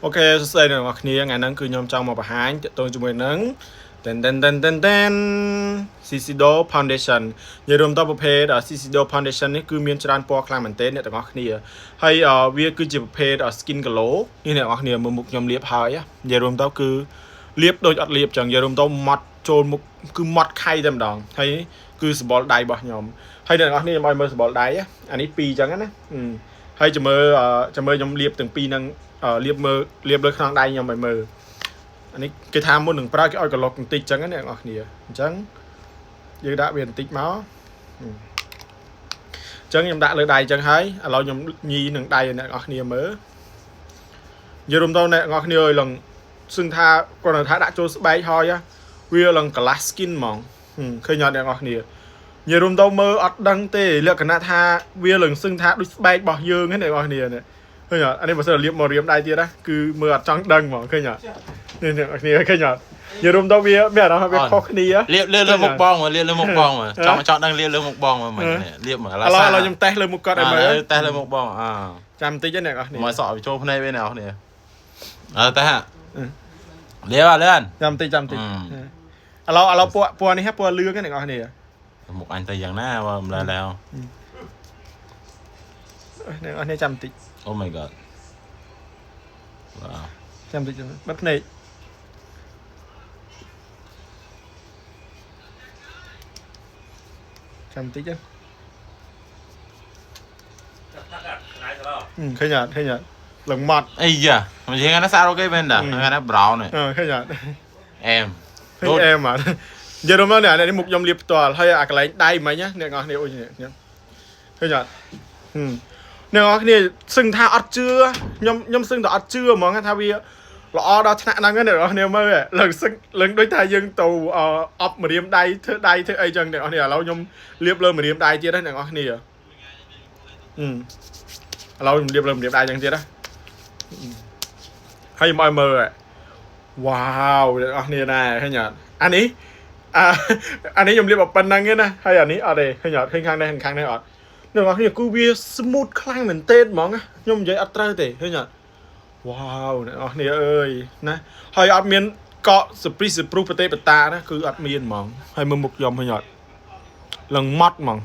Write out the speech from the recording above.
OK សួស្តីអ្នកទាំងអស់គ្នាថ្ងៃហ្នឹងគឺខ្ញុំចង់មកបង្ហាញទាក់ទងជាមួយនឹងតែនតែនតែនតែនតែន Shiseido Foundation និយាយរួមទៅប្រភេទ Shiseido Foundation នេះគឺមានច្រើនពណ៌ខ្លាំងមែនទែនអ្នកទាំងអស់គ្នាហើយវាគឺជាប្រភេទ Skin Glow នេះអ្នកទាំងអស់គ្នាមើលមុខខ្ញុំលាបហើយនិយាយរួមទៅគឺលាបដូចអត់លាបចឹងនិយាយរួមទៅម៉ត់ចូលមុខគឺម៉ត់ខៃតែម្ដងហើយគឺសម្បុរដៃរបស់ខ្ញុំហើយអ្នកទាំងអស់គ្នាខ្ញុំឲ្យមើលសម្បុរដៃអានេះពីរចឹងណាហើយចាំមើលចាំមើលខ្ញុំលាបទាំងពីរហ្នឹងលាបមើលលាបលើខ្នងដៃខ្ញុំឲ្យមើលអានេះគេថាមុននឹងប្រើគេឲ្យកឡុកបន្តិចចឹងណាអ្នកទាំងអស់គ្នាអញ្ចឹងយើងដាក់វាបន្តិចមកអញ្ចឹងខ្ញុំដាក់លើដៃអញ្ចឹងហើយឥឡូវខ្ញុំញីនឹងដៃឲ្យអ្នកទាំងអស់គ្នាមើលនិយាយរួមទៅអ្នកទាំងអស់គ្នាឲ្យឡើងសឹងថាគាត់ថាដាក់ចូលស្បែកហើយវាឡើង glass skin ហ្មងឃើញអត់អ្នកទាំងអស់គ្នានិយាយរួមទៅមើលអត់ដឹងទេលក្ខណៈថាវាឡើងសឹងថាដូចស្បែករបស់យើងហ្នឹងអ្នកទាំងអស់គ្នានេះឃើញអត់អានេះបើសិនលាបមករៀមដៃទៀតណាគឺមើលអត់ចង់ដឹងហ្មងឃើញអត់នេះអ្នកទាំងអស់គ្នាឃើញអត់និយាយរួមទៅវាមានអារម្មណ៍ថាវាខុសគ្នា លាបលើមុខបងមកលាបលើមុខបងមកចង់ចង់ដឹងលាបលើមុខបងមកមិនលាបមក ឥឡូវឥឡូវខ្ញុំតេស្តលើមុខគាត់ឲ្យមើល តេស្តលើមុខបងអ ចាំបន្តិចណាអ្នកនរគ្នា មកសក់វាចូលភ្នែកវិញអ្នកនរអើតេស្តលាបអើលឿន ចាំបន្តិចចាំបន្តិចឥឡូវឥឡូវពណ៌ពណ៌នេះពណ៌លឿងណាអ្នកនរគ្នា មុខអញទៅយ៉ាងណាបើមិនแล้ว អ្នកនរគ្នាចាំបន្តិច Oh my god វ៉ាវ ចាំបន្តិចបិទភ្នែកចាំបន្តិចណាឃើញអត់ឃើញអត់លងម៉ត់ អីយ៉ាមិនជាថ្ងៃណាស្អាតអូខេមែនតាថ្ងៃណា brown នេះ អឺឃើញអត់ អែម ឃើញអែមអត់និយាយរួមមកនេះនេះមុខខ្ញុំលាបផ្ទាល់ហើយអាកន្លែងដៃមិញណាអ្នកនរគ្នាអុយនេះខ្ញុំឃើញអត់ហឹមអ្នកនរគ្នាសឹងថាអត់ជឿខ្ញុំខ្ញុំសឹងតែអត់ជឿហ្មងថាវាល្អដល់ថ្នាក់ហ្នឹងអ្នកនរគ្នាមើលឡើងសឹងឡើងដូចថាយើងទៅអប់ម្រាមដៃធ្វើដៃធ្វើអីចឹងអ្នកនរគ្នាឥឡូវខ្ញុំលាបលើម្រាមដៃទៀតណាអ្នកនរគ្នាហឹមឥឡូវខ្ញុំលាបលើម្រាមដៃចឹងទៀតណាហើយខ្ញុំឲ្យមើលវ៉ាវអ្នកនរគ្នាដែរឃើញអត់អានេះអាអានេះខ្ញុំលាបប៉ុណ្្នឹងទេណាហើយអានេះអត់ទេឃើញអត់ឃើញខាងនេះខាងនេះអត់អ្នកនរគ្នាគឺវា smooth ខ្លាំងមែនទែនហ្មងខ្ញុំនិយាយអត់ត្រូវទេឃើញអត់វ៉ាវអ្នកនរគ្នាអើយណាហើយអត់មានកក់សព្រីសព្រុសប្រទេសបតាណាគឺអត់មានហ្មងហើយមើលមុខខ្ញុំឃើញអត់ឡើងម៉ត់ហ្មង